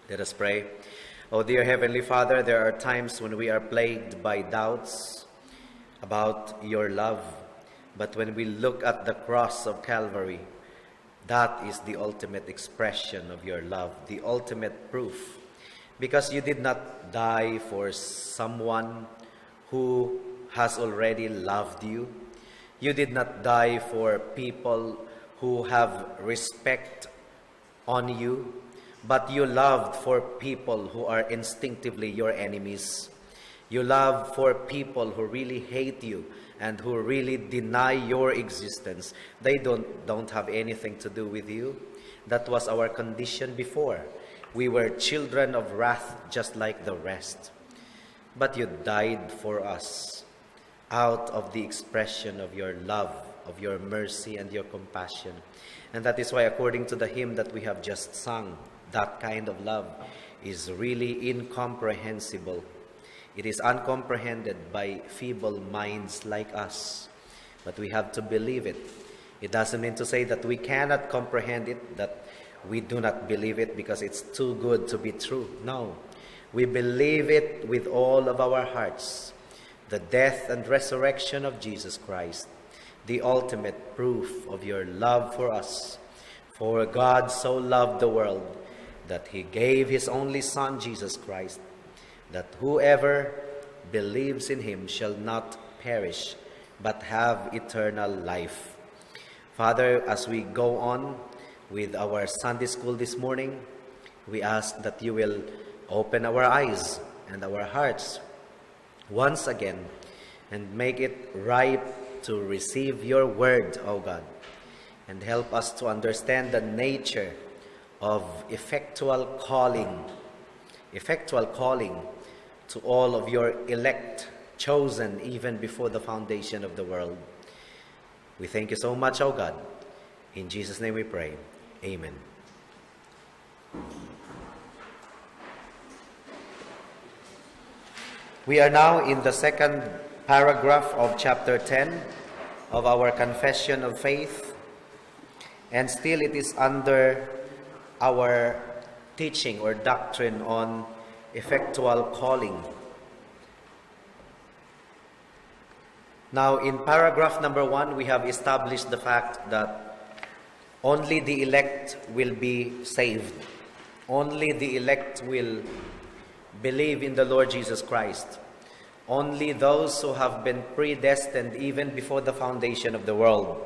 Let us pray. Oh, dear Heavenly Father, there are times when we are plagued by doubts about your love. But when we look at the cross of Calvary, that is the ultimate expression of your love, the ultimate proof. Because you did not die for someone who has already loved you. You did not die for people who have respect on you, but you loved for people who are instinctively your enemies. You love for people who really hate you and who really deny your existence. They don't have anything to do with you. That was our condition before. We were children of wrath just like the rest. But you died for us out of the expression of your love, of your mercy and your compassion. And that is why, according to the hymn that we have just sung, that kind of love is really incomprehensible. It is uncomprehended by feeble minds like us. But we have to believe it. It doesn't mean to say that we cannot comprehend it, that we do not believe it because it's too good to be true. No. We believe it with all of our hearts. The death and resurrection of Jesus Christ, the ultimate proof of your love for us. For God so loved the world that he gave his only Son, Jesus Christ, that whoever believes in him shall not perish, but have eternal life. Father, as we go on with our Sunday school this morning, we ask that you will open our eyes and our hearts once again and make it ripe to receive your word, O God, and help us to understand the nature of effectual calling to all of your elect, chosen even before the foundation of the world. We thank you so much, O God. In Jesus' name we pray. Amen. We are now in the second paragraph of chapter 10 of our Confession of Faith, and still it is under our teaching or doctrine on effectual calling. Now, in paragraph number 1, we have established the fact that only the elect will be saved. Only the elect will believe in the Lord Jesus Christ. Only those who have been predestined even before the foundation of the world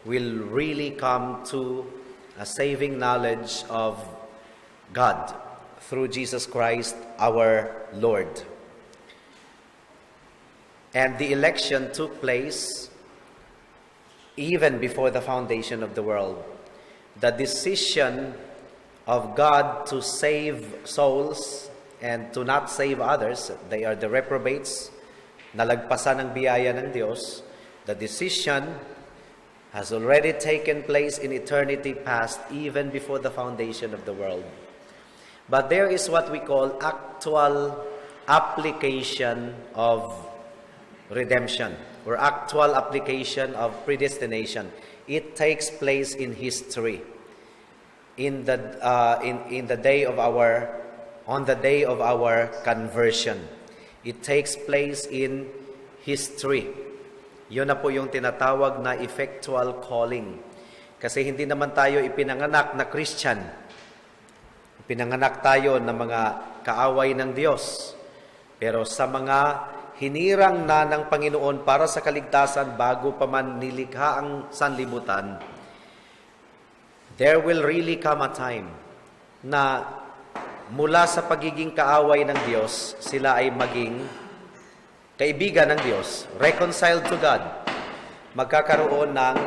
will really come to a saving knowledge of God through Jesus Christ our Lord. And the election took place even before the foundation of the world. The decision of God to save souls and to not save others, they are the reprobates, nalagpasan ng biyaya ng Diyos. The decision has already taken place in eternity past, even before the foundation of the world. But there is what we call actual application of redemption, or actual application of predestination. It takes place in history, on the day of our conversion. It takes place in history. Yun na po yung tinatawag na effectual calling. Kasi hindi naman tayo ipinanganak na Christian. Ipinanganak tayo na mga kaaway ng Diyos. Pero sa mga hinirang na ng Panginoon para sa kaligtasan bago pa man nilikha ang sanlibutan, there will really come a time na mula sa pagiging kaaway ng Diyos, sila ay maging kaibigan ng Diyos, reconciled to God, magkakaroon ng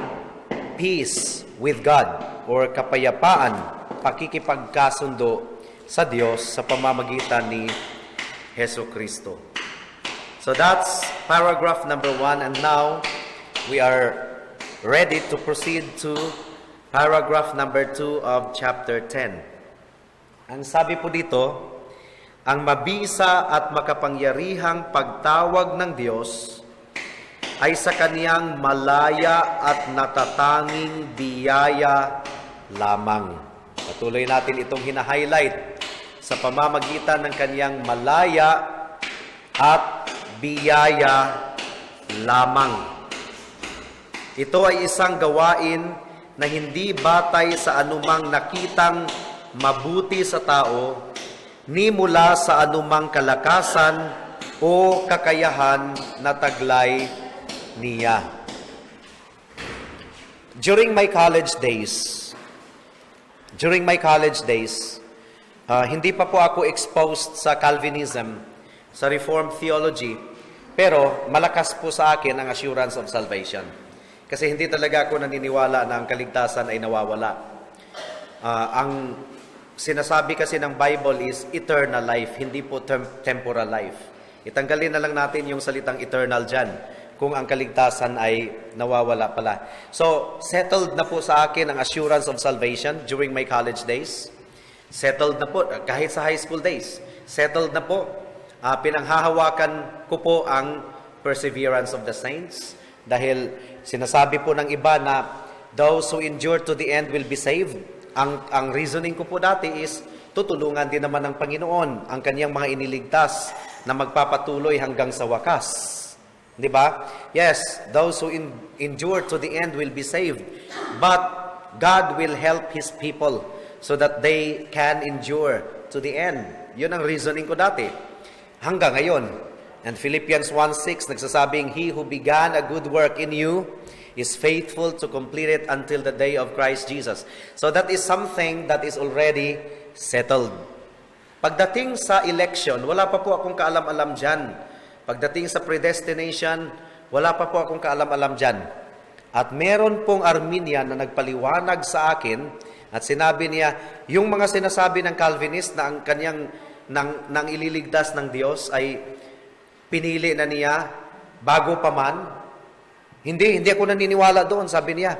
peace with God or kapayapaan, pakikipagkasundo sa Diyos sa pamamagitan ni Hesus Kristo. So that's paragraph number 1, and now we are ready to proceed to paragraph number 2 of chapter 10. Ang sabi po dito, ang mabisa at makapangyarihang pagtawag ng Diyos ay sa kaniyang malaya at natatanging biyaya lamang. Patuloy natin itong hina-highlight sa pamamagitan ng kanyang malaya at biyaya lamang. Ito ay isang gawain na hindi batay sa anumang nakitang mabuti sa tao, ni mula sa anumang kalakasan o kakayahan na taglay niya. During my college days, hindi pa po ako exposed sa Calvinism, sa Reformed theology, pero malakas po sa akin ang assurance of salvation. Kasi hindi talaga ako naniniwala na ang kaligtasan ay nawawala. Ang sinasabi kasi ng Bible is eternal life, hindi po temporal life. Itanggalin na lang natin yung salitang eternal dyan, kung ang kaligtasan ay nawawala pala. So, settled na po sa akin ang assurance of salvation during my college days. Settled na po, kahit sa high school days. Settled na po. Pinanghahawakan ko po ang perseverance of the saints. Dahil sinasabi po ng iba na those who endure to the end will be saved. Ang reasoning ko po dati is, tutulungan din naman ng Panginoon ang kanyang mga iniligtas na magpapatuloy hanggang sa wakas. Di ba? Yes, those who endure to the end will be saved. But God will help His people so that they can endure to the end. Yun ang reasoning ko dati. Hanggang ngayon. And Philippians 1:6 nagsasabing, He who began a good work in you is faithful to complete it until the day of Christ Jesus. So that is something that is already settled. Pagdating sa election, wala pa po akong kaalam-alam dyan. Pagdating sa predestination, wala pa po akong kaalam-alam dyan. At meron pong Arminian na nagpaliwanag sa akin at sinabi niya, yung mga sinasabi ng Calvinist na ang kanyang nang ililigtas ng Diyos ay pinili na niya bago pa man. Hindi ako naniniwala doon, sabi niya.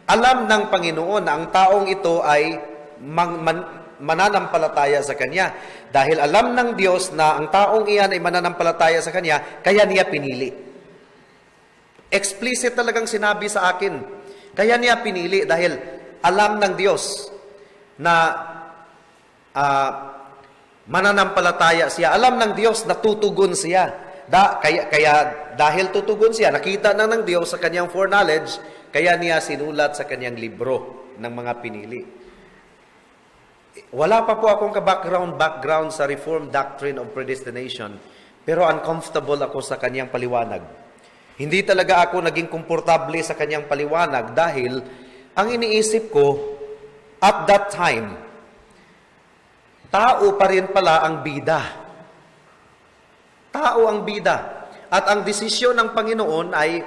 Alam ng Panginoon na ang taong ito ay mananampalataya sa Kanya. Dahil alam ng Diyos na ang taong iyan ay mananampalataya sa Kanya, kaya niya pinili. Explicit talagang sinabi sa akin. Kaya niya pinili dahil alam ng Diyos na mananampalataya siya. Alam ng Diyos na tutugon siya. Kaya dahil tutugon siya, nakita na ng Diyos sa Kanyang foreknowledge, kaya niya sinulat sa Kanyang libro ng mga pinili. Wala pa po akong background sa Reformed doctrine of predestination, pero uncomfortable ako sa kanyang paliwanag. Hindi talaga ako naging komportable sa kanyang paliwanag dahil ang iniisip ko at that time, tao pa rin pala ang bida. Tao ang bida. At ang desisyon ng Panginoon ay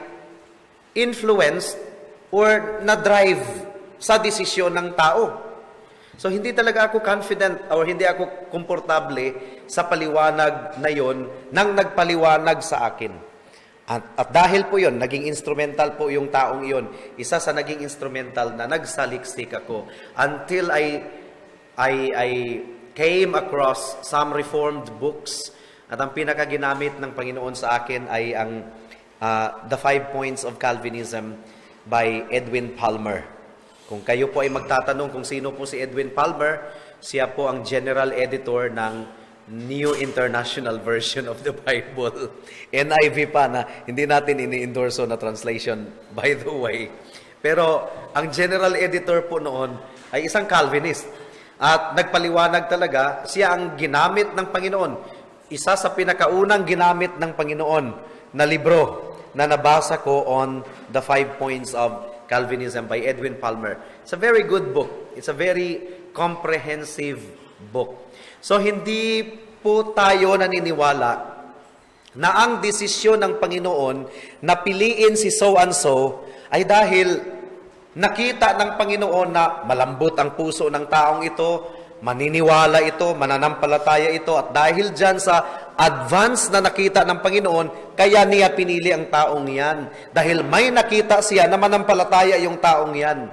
influenced or na-drive sa desisyon ng tao. So, hindi talaga ako confident or hindi ako komportable sa paliwanag na yon nang nagpaliwanag sa akin. At dahil po yon, naging instrumental po yung taong iyon. Isa sa naging instrumental na nagsaliksik ako until I came across some Reformed books. At ang pinakaginamit ng Panginoon sa akin ay ang The 5 Points of Calvinism by Edwin Palmer. Kung kayo po ay magtatanong kung sino po si Edwin Palmer, siya po ang general editor ng New International Version of the Bible. NIV pa na hindi natin ini-endorso na translation, by the way. Pero ang general editor po noon ay isang Calvinist. At nagpaliwanag talaga, siya ang ginamit ng Panginoon. Isa sa pinakaunang ginamit ng Panginoon na libro na nabasa ko on The 5 Points of Calvinism by Edwin Palmer. It's a very good book. It's a very comprehensive book. So, hindi po tayo naniniwala na ang desisyon ng Panginoon na piliin si so-and-so ay dahil nakita ng Panginoon na malambot ang puso ng taong ito, maniniwala ito, mananampalataya ito, at dahil dyan sa advance na nakita ng Panginoon, kaya niya pinili ang taong yan. Dahil may nakita siya na manampalataya yung taong yan.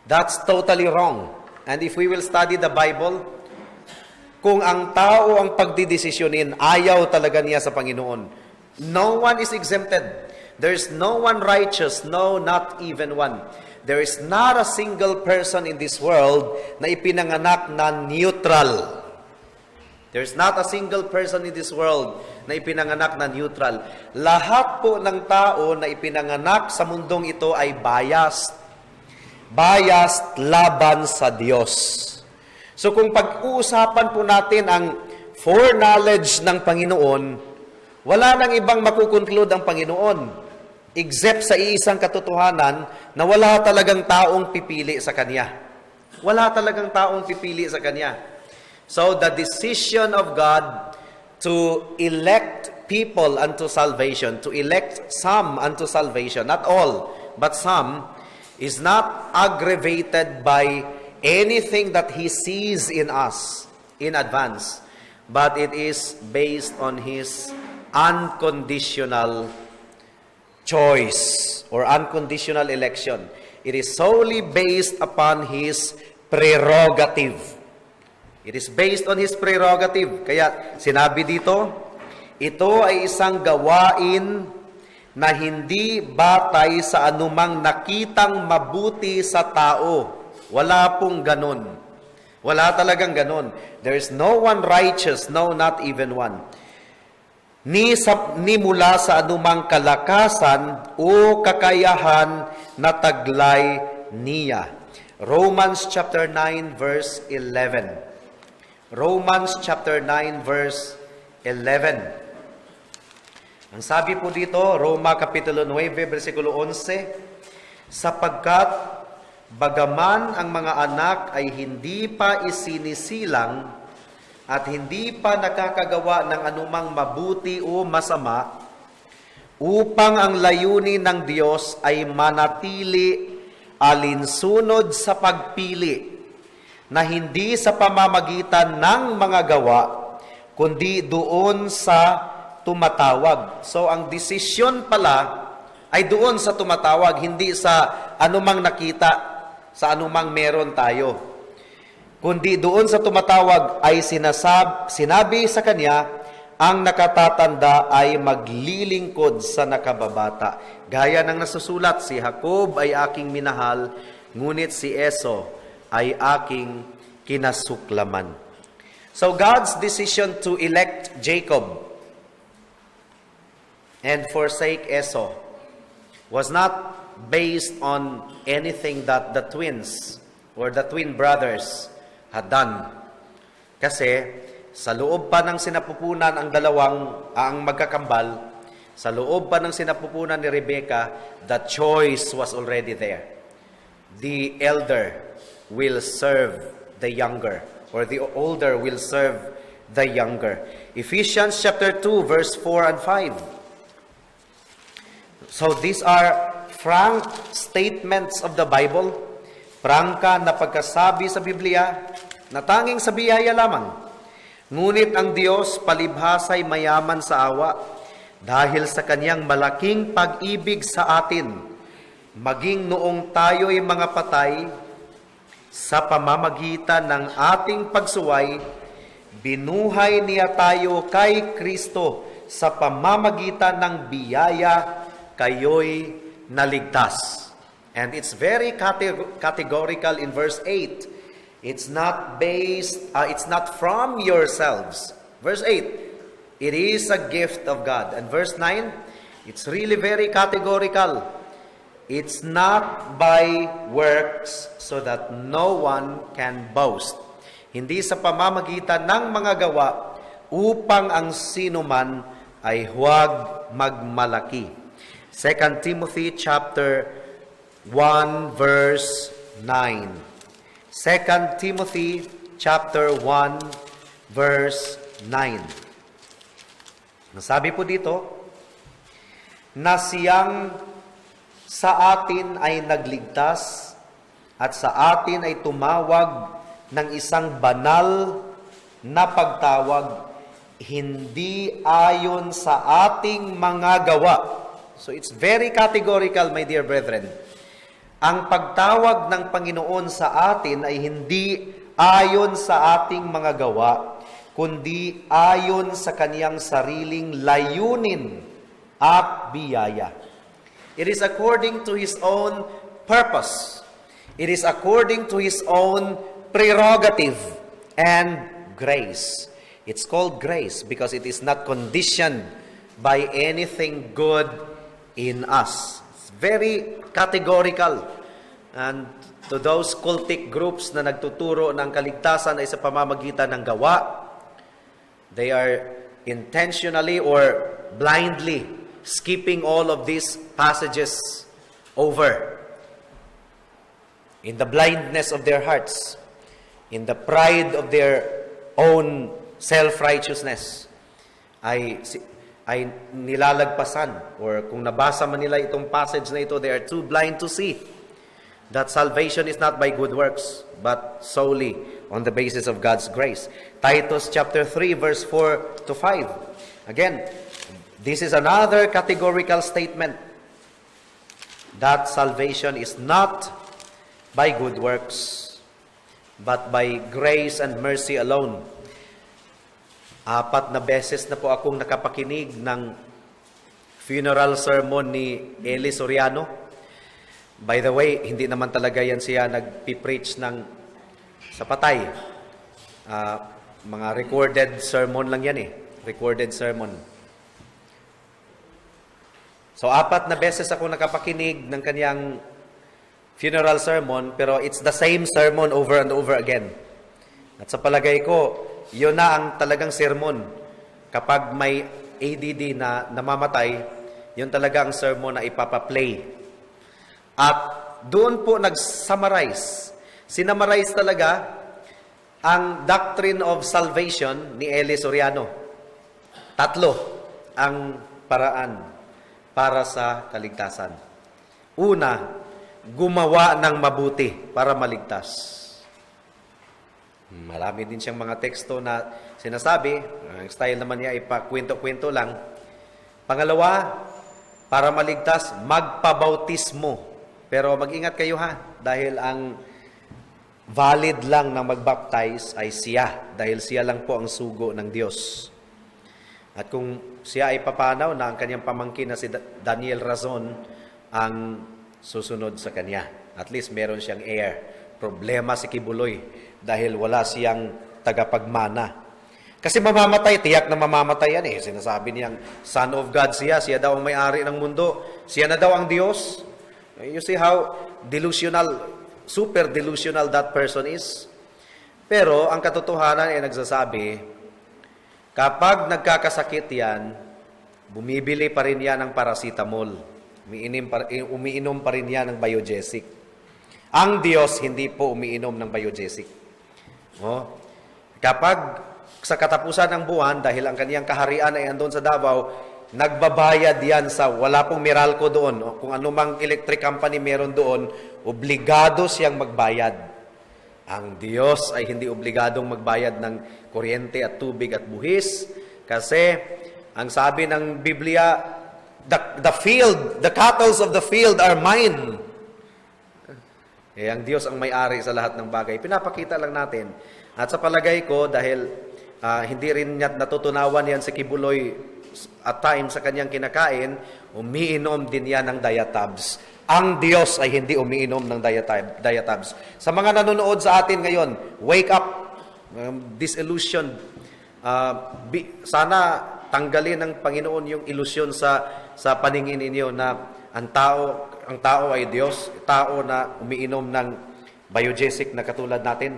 That's totally wrong. And if we will study the Bible, kung ang tao ang pagdidesisyonin, ayaw talaga niya sa Panginoon. No one is exempted. There's no one righteous, no, not even one. There is not a single person in this world na ipinanganak na neutral. There's not a single person in this world na ipinanganak na neutral. Lahat po ng tao na ipinanganak sa mundong ito ay biased. Biased laban sa Diyos. So kung pag-uusapan po natin ang foreknowledge ng Panginoon, wala nang ibang makukonclude ang Panginoon except sa iisang katotohanan na wala talagang taong pipili sa Kanya. Wala talagang taong pipili sa Kanya. So the decision of God to elect people unto salvation, to elect some unto salvation, not all, but some, is not aggravated by anything that He sees in us in advance, but it is based on His unconditional choice or unconditional election. It is solely based upon His prerogative. It is based on His prerogative. Kaya sinabi dito, ito ay isang gawain na hindi batay sa anumang nakitang mabuti sa tao. Wala pong ganun. Wala talagang ganun. There is no one righteous, no, not even one. Ni mula sa anumang kalakasan o kakayahan na taglay niya. Romans chapter 9 verse 11. Romans chapter 9 verse 11. Ang sabi po dito, Roma kapitulo 9 versikulo 11, sapagkat bagaman ang mga anak ay hindi pa isinisilang at hindi pa nakakagawa ng anumang mabuti o masama, upang ang layunin ng Diyos ay manatili alinsunod sa pagpili, na hindi sa pamamagitan ng mga gawa, kundi doon sa tumatawag. So ang desisyon pala ay doon sa tumatawag, hindi sa anumang nakita, sa anumang meron tayo. Kundi doon sa tumatawag ay sinabi sa kanya, ang nakatatanda ay maglilingkod sa nakababata. Gaya ng nasusulat, si Jacob ay aking minahal, ngunit si Esau ay aking kinasuklaman. So God's decision to elect Jacob and forsake Esau was not based on anything that the twins or the twin brothers had done. Kasi sa loob pa ng sinapupunan ang magkakambal, sa loob pa ng sinapupunan ni Rebecca, the choice was already there. The elder will serve the younger, or the older will serve the younger. Ephesians chapter 2 verse 4 and 5. So these are frank statements of the Bible, prangka na pagkasabi sa Biblia, na tanging sa biyaya lamang. Ngunit ang Diyos palibhasa'y mayaman sa awa, dahil sa Kanyang malaking pag-ibig sa atin, maging noong tayo'y mga patay, sa pamamagitan ng ating pagsuway, binuhay niya tayo kay Kristo, sa pamamagitan ng biyaya, kayo'y naligtas. And it's very categorical in verse 8. It's not from yourselves. Verse 8, it is a gift of God. And verse 9, it's really very categorical. It's not by works so that no one can boast. Hindi sa pamamagitan ng mga gawa upang ang sinuman ay huwag magmalaki. 2 Timothy chapter 1 verse 9. 2 Timothy chapter 1 verse 9. Nasabi po dito na siyang sa atin ay nagligtas at sa atin ay tumawag ng isang banal na pagtawag, hindi ayon sa ating mga gawa. So it's very categorical, my dear brethren. Ang pagtawag ng Panginoon sa atin ay hindi ayon sa ating mga gawa, kundi ayon sa Kaniyang sariling layunin at biyaya. It is according to His own purpose. It is according to His own prerogative and grace. It's called grace because it is not conditioned by anything good in us. It's very categorical. And to those cultic groups na nagtuturo ng kaligtasan ay sa pamamagitan ng gawa, they are intentionally or blindly skipping all of these passages over. In the blindness of their hearts, in the pride of their own self-righteousness, ay nilalagpasan, or kung nabasa man nila itong passage na ito, they are too blind to see that salvation is not by good works, but solely on the basis of God's grace. Titus chapter 3, verse 4 to 5. Again, this is another categorical statement that salvation is not by good works, but by grace and mercy alone. 4 na beses na po akong nakapakinig ng funeral sermon ni Eli Soriano. By the way, hindi naman talaga yan siya nagpipreach sa patay. Mga recorded sermon lang yan eh. Recorded sermon. So, 4 na beses ako nakapakinig ng kanyang funeral sermon, pero it's the same sermon over and over again. At sa palagay ko, yun na ang talagang sermon. Kapag may ADD na namamatay, yun talaga ang sermon na ipapaplay. At doon po nag-summarize. Sinamarize talaga ang doctrine of salvation ni Eli Soriano. 3 ang paraan para sa kaligtasan. Una, gumawa ng mabuti para maligtas. Marami din siyang mga teksto na sinasabi, ang style naman niya ay pakwento-kwento lang. Pangalawa, para maligtas, magpabautismo. Pero mag-ingat kayo dahil ang valid lang na magbaptize ay siya, dahil siya lang po ang sugo ng Diyos. At kung siya ay papanaw na ang kanyang pamangkin na si Daniel Razon ang susunod sa kanya. At least meron siyang heir. Problema si Kibuloy dahil wala siyang tagapagmana. Kasi mamamatay, tiyak na mamamatay yan eh. Sinasabi niyang Son of God siya daw ang may-ari ng mundo. Siya na daw ang Diyos. You see how delusional, super delusional that person is. Pero ang katotohanan ay nagsasabi, kapag nagkakasakit yan, bumibili pa rin yan ng paracetamol. Umiinom pa rin yan ng biogesic. Ang Diyos hindi po umiinom ng biogesic. Kapag sa katapusan ng buwan, dahil ang kaniyang kaharian ay andun sa Davao, nagbabayad yan sa wala pong Meralco doon. Kung anumang electric company meron doon, obligado siyang magbayad. Ang Diyos ay hindi obligadong magbayad ng kuryente at tubig at buhis. Kasi ang sabi ng Biblia, the cattle of the field are mine. Ang Diyos ang may-ari sa lahat ng bagay. Pinapakita lang natin. At sa palagay ko, dahil hindi rin niya natutunawan yan si Kibuloy at times sa kanyang kinakain, umiinom din yan ng diatabs. Ang Diyos ay hindi umiinom ng diatabs. Sa mga nanonood sa atin ngayon, wake up. Disillusion. Sana tanggalin ng Panginoon yung illusion sa paningin ninyo na ang tao ay Diyos, tao na umiinom ng biogesic na katulad natin,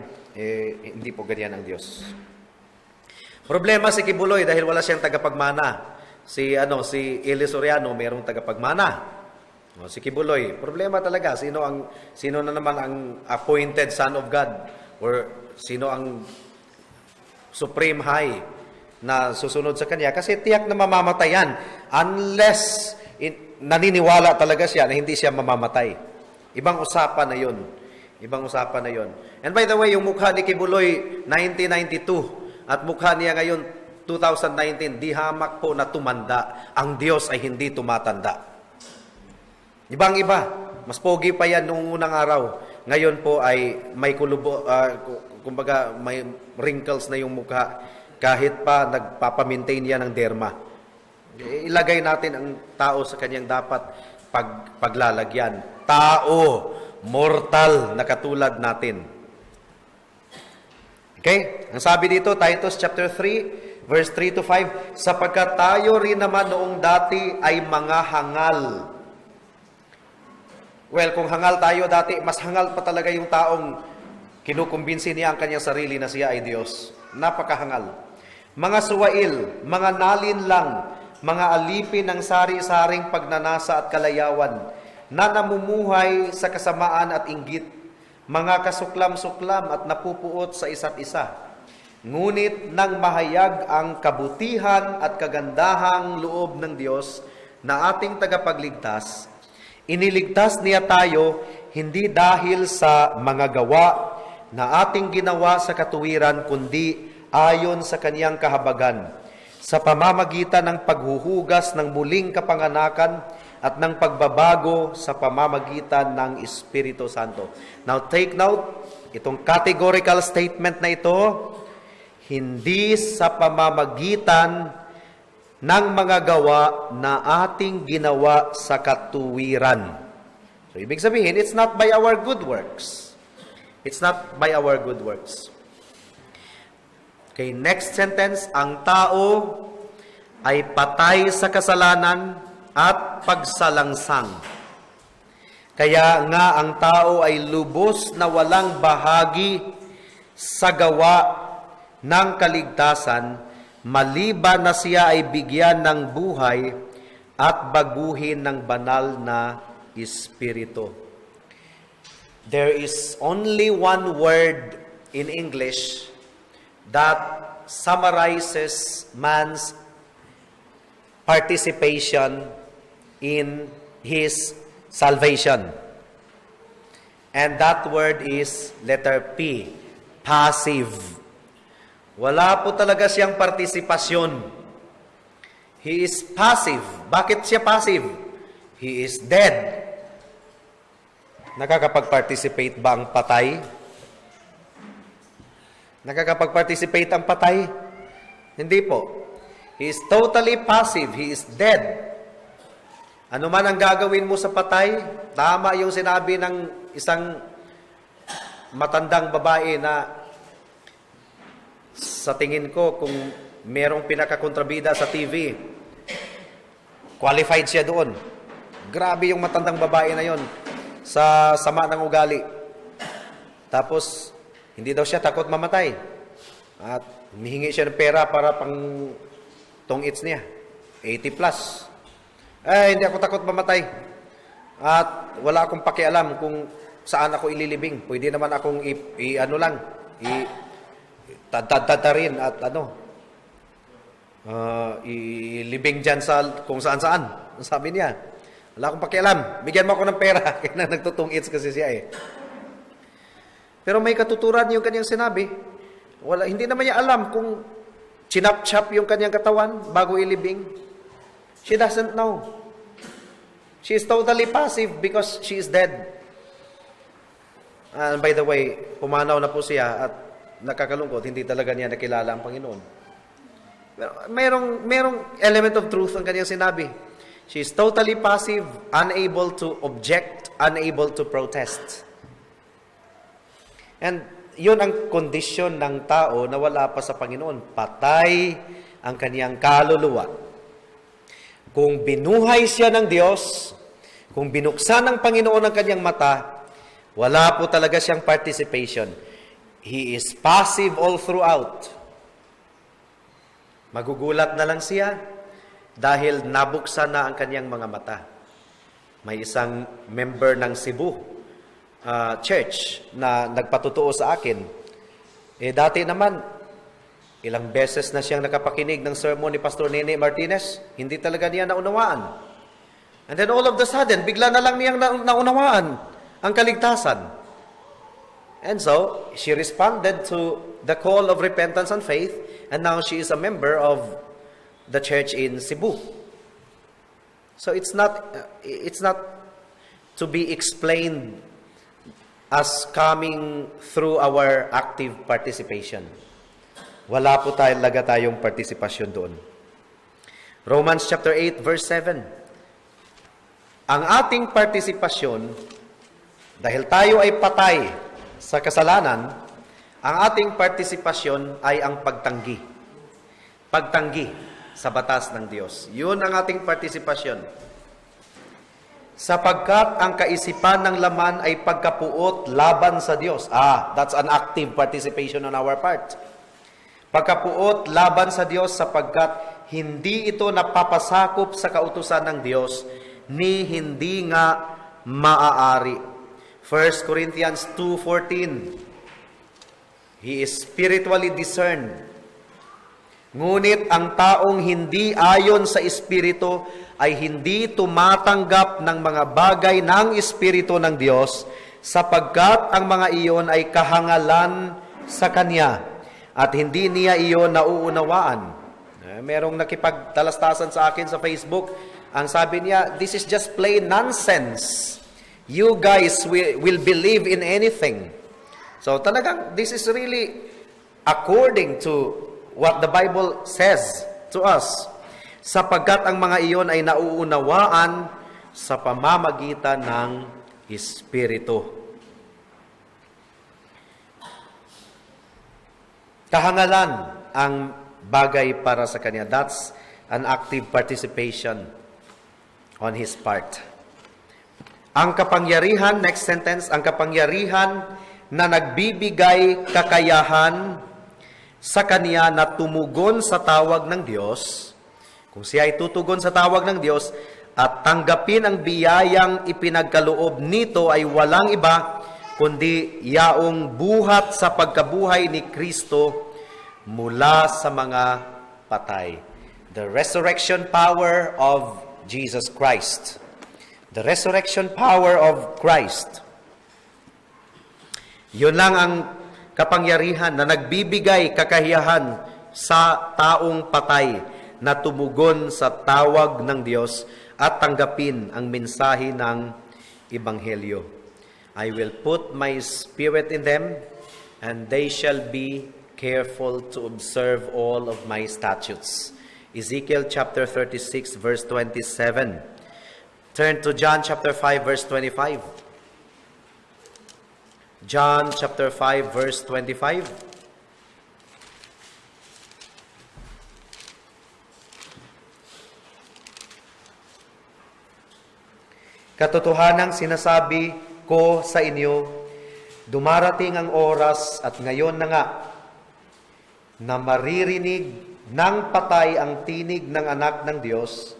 hindi po ganyan ang Diyos. Problema si Kibuloy dahil wala siyang tagapagmana. Si Eli Soriano mayroong tagapagmana. Si Kibuloy, problema talaga. Sino na naman ang appointed son of God, or sino ang supreme high na susunod sa kanya? Kasi tiyak na mamamatayan unless naniniwala talaga siya na hindi siya mamamatay. Ibang usapan na yun. And by the way, yung mukha ni Kibuloy 1992 at mukha niya ngayon 2019, di hamak po na tumanda. Ang Diyos ay hindi tumatanda. Ibang-iba. Mas pogi pa yan noong unang araw. Ngayon po ay may kumbaga may wrinkles na yung mukha kahit pa nagpapamaintain yan ng derma. Ilagay natin ang tao sa kanyang dapat paglalagyan. Tao, mortal na katulad natin. Okay? Ang sabi dito, Titus chapter 3, verse 3 to 5, sapagkat tayo rin naman noong dati ay mga hangal. Well, kung hangal tayo dati, mas hangal pa talaga yung taong kinukumbinsi niya ang kanyang sarili na siya ay Diyos. Napakahangal. Mga suwail, mga nalinlang, mga alipin ng sari-saring pagnanasa at kalayawan, na namumuhay sa kasamaan at inggit, mga kasuklam-suklam at napupuot sa isa't isa. Ngunit nang mahayag ang kabutihan at kagandahang loob ng Diyos na ating tagapagligtas, iniligtas niya tayo hindi dahil sa mga gawa na ating ginawa sa katuwiran, kundi ayon sa kaniyang kahabagan, sa pamamagitan ng paghuhugas ng muling kapanganakan at ng pagbabago sa pamamagitan ng Espiritu Santo. Now take note, itong categorical statement na ito, hindi sa pamamagitan ng mga gawa na ating ginawa sa katuwiran. So ibig sabihin, it's not by our good works. It's not by our good works. Okay, next sentence, ang tao ay patay sa kasalanan at pagsalangsang. Kaya nga ang tao ay lubos na walang bahagi sa gawa ng kaligtasan, maliban na siya ay bigyan ng buhay at baguhin ng banal na Espiritu. There is only one word in English that summarizes man's participation in his salvation. And that word is letter P, passive. Wala po talaga siyang partisipasyon. He is passive. Bakit siya passive? He is dead. Nakakapag-participate ba ang patay? Nakakapag-participate ang patay? Hindi po. He is totally passive. He is dead. Ano man ang gagawin mo sa patay, tama yung sinabi ng isang matandang babae na sa tingin ko, kung merong pinakakontrabida sa TV, qualified siya doon. Grabe yung matandang babae na yon sa sama ng ugali. Tapos, hindi daw siya takot mamatay. At humihingi siya ng pera para pang tong-its niya. 80 plus. Hindi ako takot mamatay. At wala akong pakialam kung saan ako ililibing. Pwede naman akong tatarin at ilibing dyan sa kung saan-saan. Sabi niya, wala akong pakialam. Bigyan mo ako ng pera. Kaya nagtutong-its kasi siya eh. Pero may katuturan yung kanyang sinabi. Hindi naman niya alam kung chinap-chap yung kanyang katawan bago ilibing. She doesn't know. She is totally passive because she is dead. And by the way, pumanaw na po siya at nakakalungkot, hindi talaga niya nakilala ang Panginoon. Pero merong element of truth ang kanyang sinabi. She is totally passive, unable to object, unable to protest. And yun ang kondisyon ng tao na wala pa sa Panginoon. Patay ang kaniyang kaluluwa. Kung binuhay siya ng Diyos, kung binuksan ng Panginoon ang kanyang mata, wala po talaga siyang participation. He is passive all throughout. Magugulat na lang siya dahil nabuksan na ang kanyang mga mata. May isang member ng Cebu church na nagpatutuo sa akin. Dati naman, ilang beses na siyang nakapakinig ng sermon ni Pastor Nene Martinez. Hindi talaga niya naunawaan. And then all of the sudden, bigla na lang niyang naunawaan ang kaligtasan. And so, she responded to the call of repentance and faith, and now she is a member of the church in Cebu. So it's not to be explained as coming through our active participation. Wala po talaga tayong partisipasyon doon. Romans chapter 8 verse 7. Ang ating partisipasyon, dahil tayo ay patay sa kasalanan, Ang ating partisipasyon ay ang pagtanggi. Pagtanggi sa batas ng Diyos. Yun ang ating partisipasyon. Sapagkat ang kaisipan ng laman ay pagkapuot laban sa Diyos. That's an active participation on our part. Pagkapuot laban sa Diyos sapagkat hindi ito napapasakop sa kautusan ng Diyos ni hindi nga maaari. 1 Corinthians 2:14. He is spiritually discerned. Ngunit ang taong hindi ayon sa Espiritu ay hindi tumatanggap ng mga bagay ng Espiritu ng Diyos sapagkat ang mga iyon ay kahangalan sa Kanya at hindi niya iyon nauunawaan. Merong nakipagtalastasan sa akin sa Facebook. Ang sabi niya, this is just plain nonsense. You guys will believe in anything. So talagang this is really according to what the Bible says to us. Sapagkat ang mga iyon ay nauunawaan sa pamamagitan ng Espiritu. Kahangalan ang bagay para sa Kanya. That's an active participation on His part. Ang kapangyarihan, next sentence, ang kapangyarihan na nagbibigay kakayahan sa Kanya na tumugon sa tawag ng Diyos, kung siya ay tutugon sa tawag ng Diyos at tanggapin ang biyayang ipinagkaloob nito ay walang iba kundi yaong buhat sa pagkabuhay ni Kristo mula sa mga patay. The resurrection power of Jesus Christ. The resurrection power of Christ. Yun lang ang kapangyarihan na nagbibigay kakayahan sa taong patay na tumugon sa tawag ng Diyos at tanggapin ang mensahe ng Ebanghelyo. I will put my spirit in them, and they shall be careful to observe all of my statutes. Ezekiel chapter 36, verse 27. Turn to John chapter 5, verse 25. John chapter 5, verse 25. Katotohanang sinasabi ko sa inyo, dumarating ang oras at ngayon na nga na maririnig ng patay ang tinig ng anak ng Diyos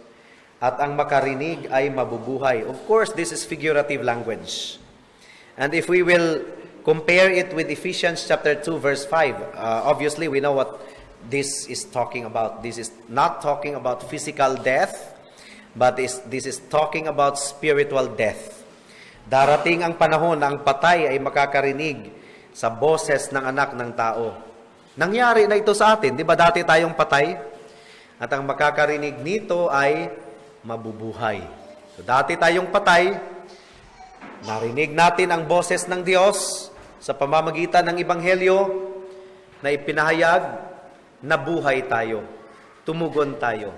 at ang makarinig ay mabubuhay. Of course, this is figurative language. And if we will compare it with Ephesians chapter 2, verse 5, obviously we know what this is talking about. This is not talking about physical death, but this is talking about spiritual death. Darating ang panahon na ang patay ay makakarinig sa boses ng anak ng tao. Nangyari na ito sa atin. Di ba dati tayong patay? At ang makakarinig nito ay mabubuhay. So dati tayong patay, narinig natin ang boses ng Diyos sa pamamagitan ng Ebanghelyo na ipinahayag, nabuhay tayo, tumugon tayo.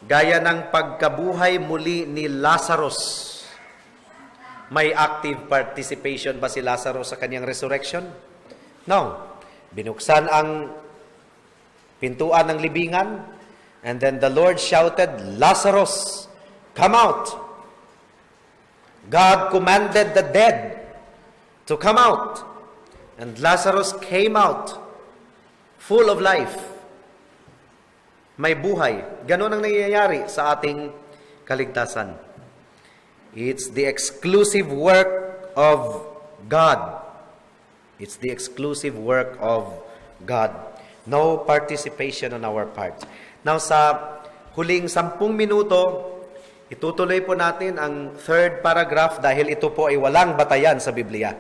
Gaya ng pagkabuhay muli ni Lazarus. May active participation ba si Lazarus sa kanyang resurrection? No. Binuksan ang pintuan ng libingan, and then the Lord shouted, Lazarus, come out! God commanded the dead to come out. And Lazarus came out full of life. May buhay. Ganon ang nangyayari sa ating kaligtasan. It's the exclusive work of God. It's the exclusive work of God. No participation on our part. Now, sa huling 10 minuto, itutuloy po natin ang third paragraph dahil ito po ay walang batayan sa Biblia.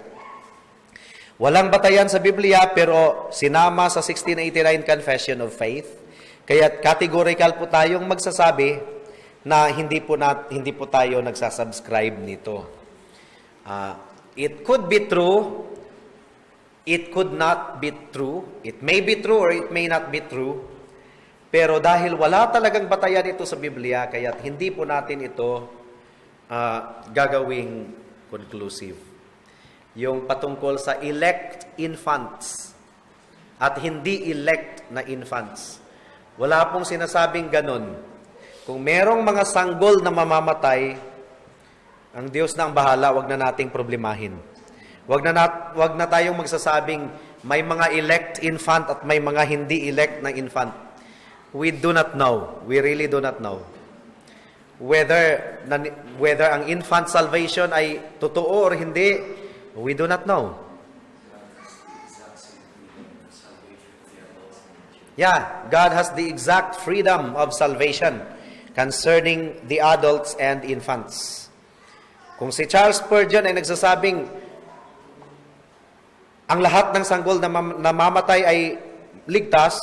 Walang batayan sa Biblia pero sinama sa 1689 Confession of Faith. Kaya categorical po tayong magsasabi na hindi po tayo nagsasubscribe nito. It could be true. It could not be true. It may be true or it may not be true. Pero dahil wala talagang batayan ito sa Biblia, kaya hindi po natin ito gagawing conclusive. Yung patungkol sa elect infants, at hindi elect na infants. Wala pong sinasabing ganon. Kung merong mga sanggol na mamamatay, ang Diyos na ang bahala, wag na nating problemahin. Wag na tayong magsasabing may mga elect infant at may mga hindi elect na infant. We do not know. We really do not know. Whether ang infant salvation ay totoo or hindi, we do not know. Yeah, God has the exact freedom of salvation concerning the adults and infants. Kung si Charles Spurgeon ay nagsasabing ang lahat ng sanggol na namamatay ay ligtas,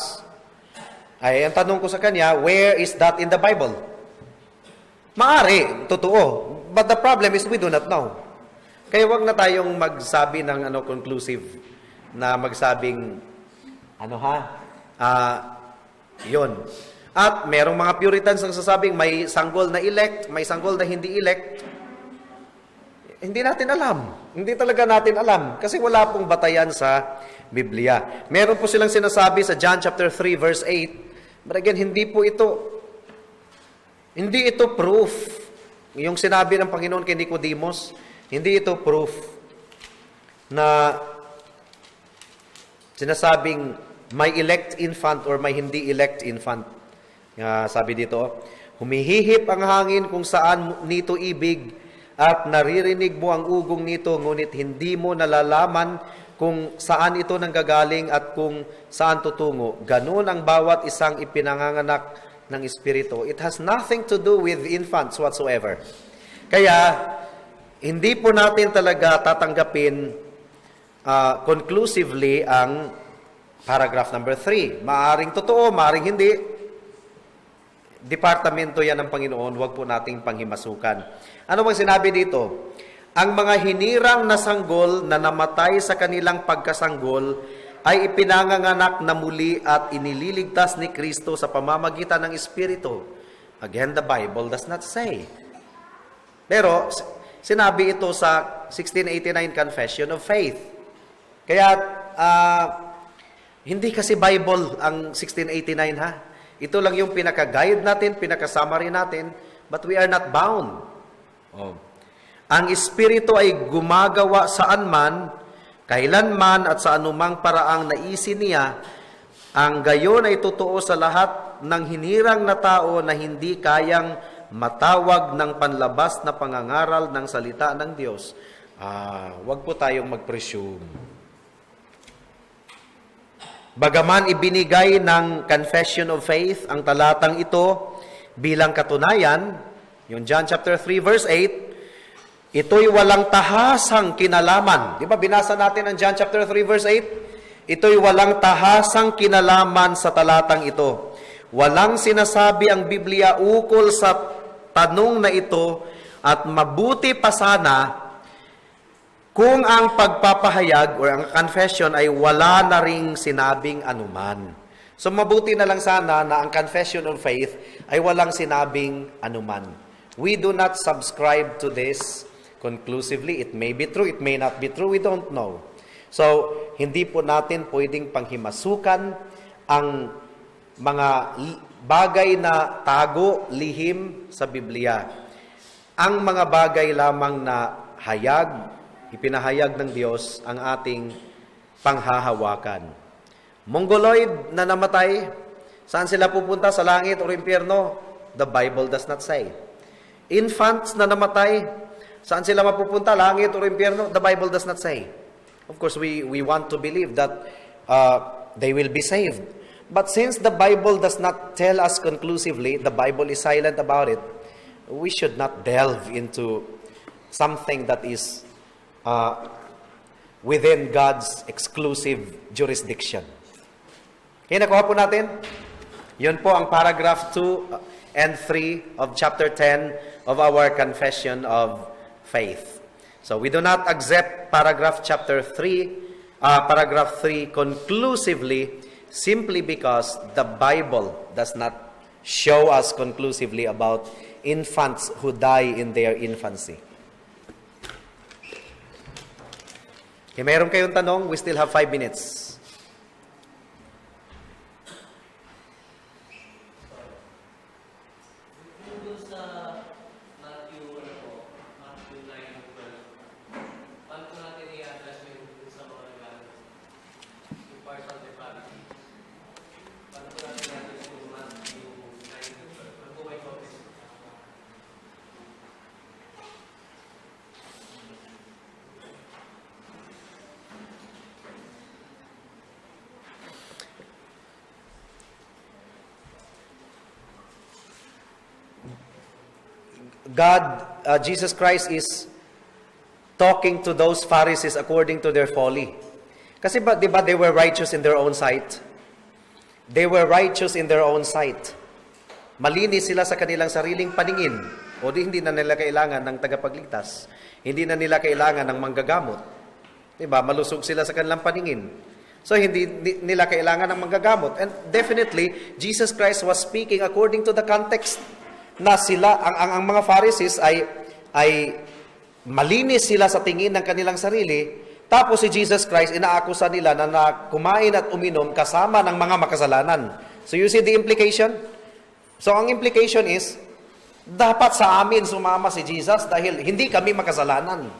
ay ang tanong ko sa kanya, where is that in the Bible? Maari, totoo. But the problem is we do not know. Kaya wag na tayong magsabi ng conclusive na magsabing yun. At merong mga Puritans ang sasabing may sanggol na elect, may sanggol na hindi elect. Hindi natin alam. Hindi talaga natin alam. Kasi wala pong batayan sa Biblia. Meron po silang sinasabi sa John chapter 3 verse 8. But again, hindi ito proof. Yung sinabi ng Panginoon kay Nicodemus, hindi ito proof na sinasabing may elect infant or may hindi elect infant. Sabi dito, humihihip ang hangin kung saan nito ibig at naririnig mo ang ugong nito, ngunit hindi mo nalalaman kung saan ito nanggagaling at kung saan tutungo. Ganun ang bawat isang ipinanganganak ng Espiritu. It has nothing to do with infants whatsoever. Kaya, hindi po natin talaga tatanggapin conclusively ang paragraph number 3. Maaring totoo, maaring hindi. Departamento yan ng Panginoon, huwag po nating panghimasukan. Ano bang sinabi dito? Ang mga hinirang na sanggol na namatay sa kanilang pagkasanggol ay ipinanganganak na muli at inililigtas ni Kristo sa pamamagitan ng Espiritu. Again, the Bible does not say. Pero, sinabi ito sa 1689 Confession of Faith. Kaya, hindi kasi Bible ang 1689 ha. Ito lang yung pinaka-guide natin, pinaka-summary natin, but we are not bound. Ang Espiritu ay gumagawa saan man, kailanman at sa anumang paraang naisin niya, ang gayon ay totoo sa lahat ng hinirang na tao na hindi kayang matawag ng panlabas na pangangaral ng salita ng Diyos. Wag po tayong mag-presume. Bagaman ibinigay ng Confession of Faith ang talatang ito bilang katunayan, yung John chapter 3 verse 8, ito'y walang tahasang kinalaman. Di ba binasa natin ang John chapter 3 verse 8? Ito'y walang tahasang kinalaman sa talatang ito. Walang sinasabi ang Biblia ukol sa tanong na ito at mabuti pa sana kung ang pagpapahayag o ang confession ay wala na ring sinabing anuman. So mabuti na lang sana na ang confession of faith ay walang sinabing anuman. We do not subscribe to this conclusively. It may be true, it may not be true, we don't know. So, hindi po natin pwedeng panghimasukan ang mga bagay na tago, lihim sa Biblia. Ang mga bagay lamang na ipinahayag ng Diyos ang ating panghahawakan. Mongoloid na namatay, saan sila pupunta? Sa langit o impyerno? The Bible does not say. Infants na namatay, saan sila mapupunta? Langit o impyerno? The Bible does not say. Of course, we want to believe that they will be saved. But since the Bible does not tell us conclusively, the Bible is silent about it, we should not delve into something that is within God's exclusive jurisdiction. Okay, nakuha po natin? Yun po ang paragraph 2 and 3 of chapter 10 of our Confession of Faith. So we do not accept paragraph 3 conclusively simply because the Bible does not show us conclusively about infants who die in their infancy. Okay, meron kayong tanong? We still have 5 minutes. Jesus Christ is talking to those Pharisees according to their folly. Kasi di ba, they were righteous in their own sight? They were righteous in their own sight. Malinis sila sa kanilang sariling paningin. O hindi na nila kailangan ng tagapagligtas. Hindi na nila kailangan ng manggagamot. Diba? Malusog sila sa kanilang paningin. So, hindi nila kailangan ng manggagamot. And definitely, Jesus Christ was speaking according to the context na sila, ang mga Pharisees ay malinis sila sa tingin ng kanilang sarili. Tapos si Jesus Christ, inaakusa nila na kumain at uminom kasama ng mga makasalanan. So, you see the implication? So, ang implication is, dapat sa amin sumama si Jesus dahil hindi kami makasalanan.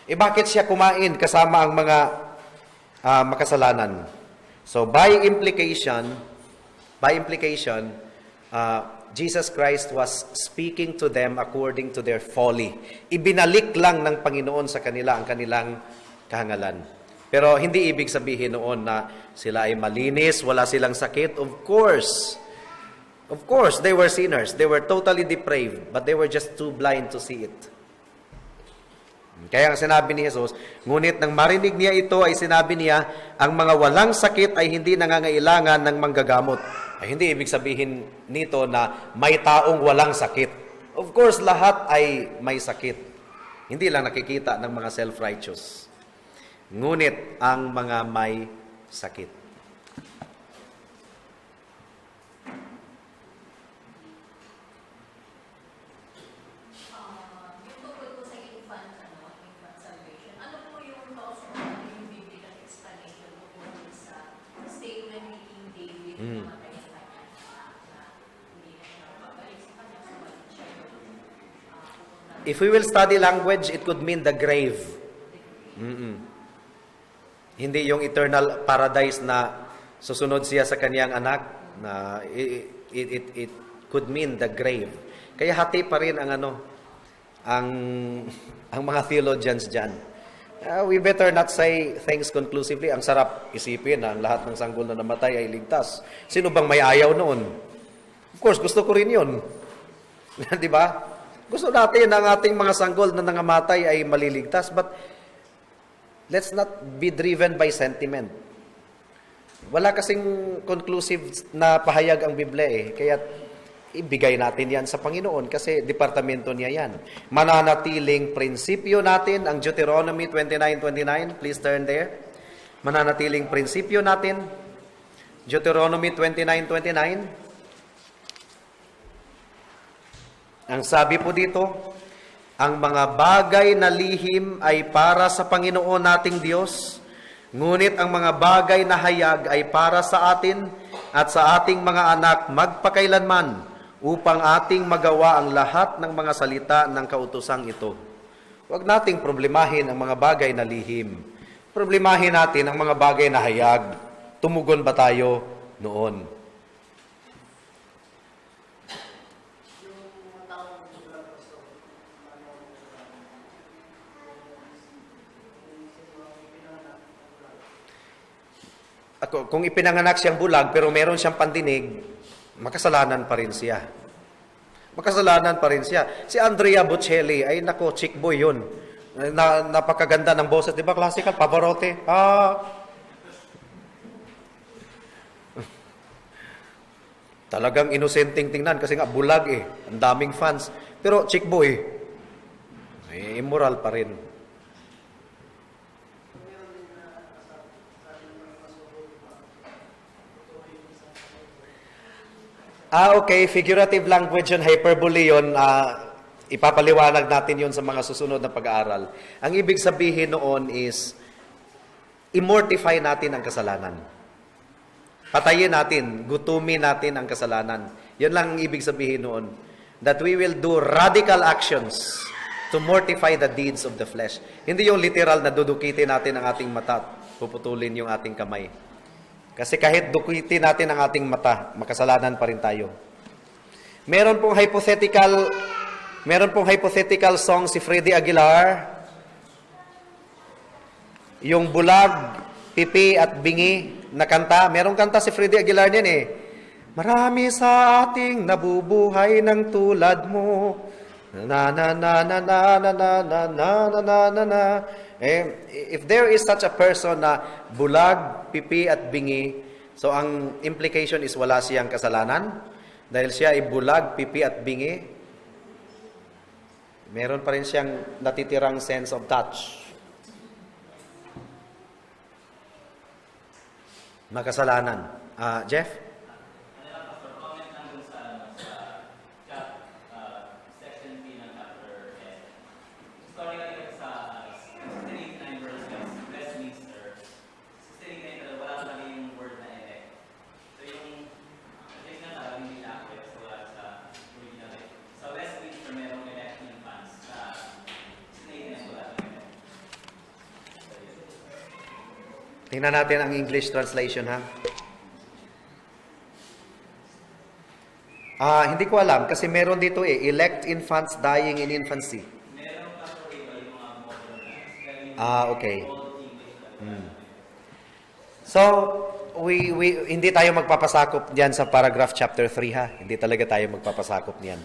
Bakit siya kumain kasama ang mga makasalanan? So, by implication, Jesus Christ was speaking to them according to their folly. Ibinalik lang ng Panginoon sa kanila ang kanilang kahangalan. Pero hindi ibig sabihin noon na sila ay malinis, wala silang sakit. Of course, they were sinners. They were totally depraved, but they were just too blind to see it. Kaya ang sinabi ni Jesus, ngunit nang marinig niya ito ay sinabi niya, ang mga walang sakit ay hindi nangangailangan ng manggagamot. Ay hindi ibig sabihin nito na may taong walang sakit. Of course, lahat ay may sakit. Hindi lang nakikita ng mga self-righteous. Ngunit ang mga may sakit. If we will study language, it could mean the grave. Hindi yung eternal paradise na susunod siya sa kaniyang anak. Na it could mean the grave. Kaya hati pa rin ang mga theologians dyan. We better not say things conclusively. Ang sarap isipin na ang lahat ng sanggol na namatay ay ligtas. Sino bang may ayaw noon? Of course, gusto ko rin yun. Di ba? Gusto natin ang ating mga sanggol na nangamatay ay maliligtas, but let's not be driven by sentiment. Wala kasing conclusive na pahayag ang Biblia kaya ibigay natin yan sa Panginoon kasi departamento niya yan. Mananatiling prinsipyo natin, ang Deuteronomy 29:29, please turn there. Mananatiling prinsipyo natin, Deuteronomy 29:29. Ang sabi po dito, ang mga bagay na lihim ay para sa Panginoon nating Diyos, ngunit ang mga bagay na hayag ay para sa atin at sa ating mga anak magpakailanman upang ating magawa ang lahat ng mga salita ng kautosang ito. Huwag nating problemahin ang mga bagay na lihim. Problemahin natin ang mga bagay na hayag. Tumugon ba tayo noon? Kung ipinanganak siyang bulag pero meron siyang pandinig, makasalanan pa rin siya. Makasalanan pa rin siya. Si Andrea Bocelli, ay nako, chick boy yun. Napakaganda ng boses. Di ba classical? Pavarotti. Talagang inosenteng tingnan kasi nga bulag Ang daming fans. Pero chick boy, immoral pa rin. Okay. Figurative language yun, hyperbole yun. Ipapaliwanag natin yun sa mga susunod na pag-aaral. Ang ibig sabihin noon is, immortify natin ang kasalanan. Patayin natin, gutumin natin ang kasalanan. Yun lang ang ibig sabihin noon. That we will do radical actions to mortify the deeds of the flesh. Hindi yung literal na dudukitin natin ang ating mata, puputulin yung ating kamay. Kasi kahit dukitin natin ang ating mata, makasalanan pa rin tayo. Meron pong hypothetical song si Freddy Aguilar. Yung bulag, pipi at bingi na kanta. Merong kanta si Freddy Aguilar niyan Marami sa ating nabubuhay ng tulad mo. Na na na na na na na na na na na na na. If there is such a person na bulag, pipi at bingi, so ang implication is wala siyang kasalanan dahil siya ay bulag, pipi at bingi. Meron pa rin siyang natitirang sense of touch. Makasalanan. Jeff? Tingnan natin ang English translation, ha? Hindi ko alam kasi meron dito elect infants dying in infancy. Okay. So, hindi tayo magpapasakop diyan sa paragraph chapter 3, ha? Hindi talaga tayo magpapasakop niyan.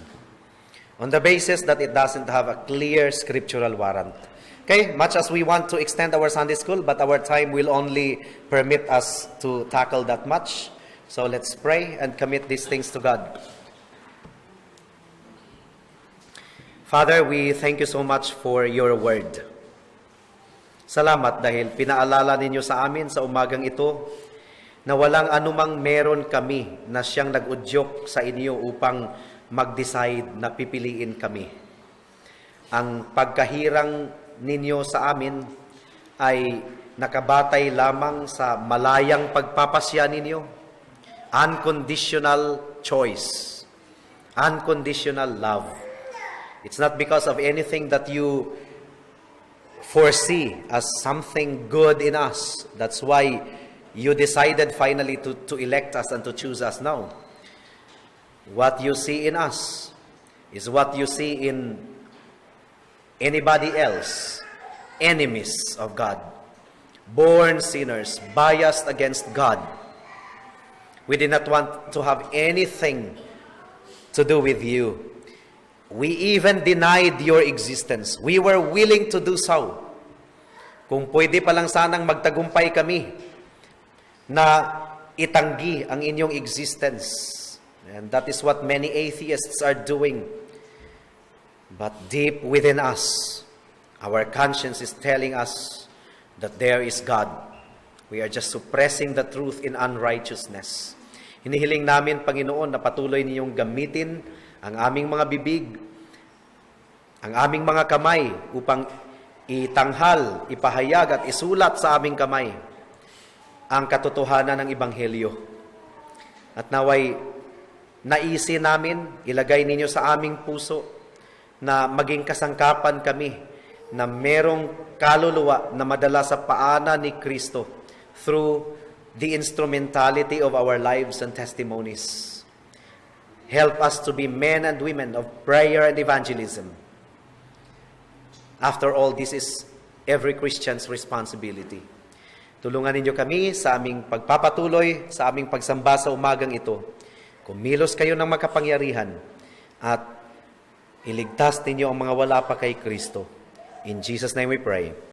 On the basis that it doesn't have a clear scriptural warrant. Okay, much as we want to extend our Sunday school, but our time will only permit us to tackle that much. So let's pray and commit these things to God. Father, we thank you so much for your word. Salamat dahil pinaalala ninyo sa amin sa umagang ito na walang anumang meron kami na siyang nag-udyok sa inyo upang mag-decide na pipiliin kami. Ang pagkahirang ninyo sa amin ay nakabatay lamang sa malayang pagpapasya ninyo. Unconditional choice. Unconditional love. It's not because of anything that you foresee as something good in us. That's why you decided finally to elect us and to choose us now. What you see in us is what you see in anybody else, enemies of God, born sinners, biased against God. We did not want to have anything to do with you. We even denied your existence. We were willing to do so. Kung pwede pa lang sanang magtagumpay kami na itanggi ang inyong existence. And that is what many atheists are doing. But deep within us, our conscience is telling us that there is God. We are just suppressing the truth in unrighteousness. Hinihiling namin, Panginoon, na patuloy niyong gamitin ang aming mga bibig, ang aming mga kamay, upang itanghal, ipahayag at isulat sa aming kamay ang katotohanan ng Ebanghelyo. At naway naisin namin, ilagay ninyo sa aming puso, na maging kasangkapan kami na merong kaluluwa na madala sa paanan ni Kristo through the instrumentality of our lives and testimonies. Help us to be men and women of prayer and evangelism. After all, this is every Christian's responsibility. Tulungan ninyo kami sa aming pagpapatuloy, sa aming pagsamba sa umagang ito. Kumilos kayo ng makapangyarihan at iligtas ninyo ang mga wala pa kay Kristo. In Jesus' name we pray.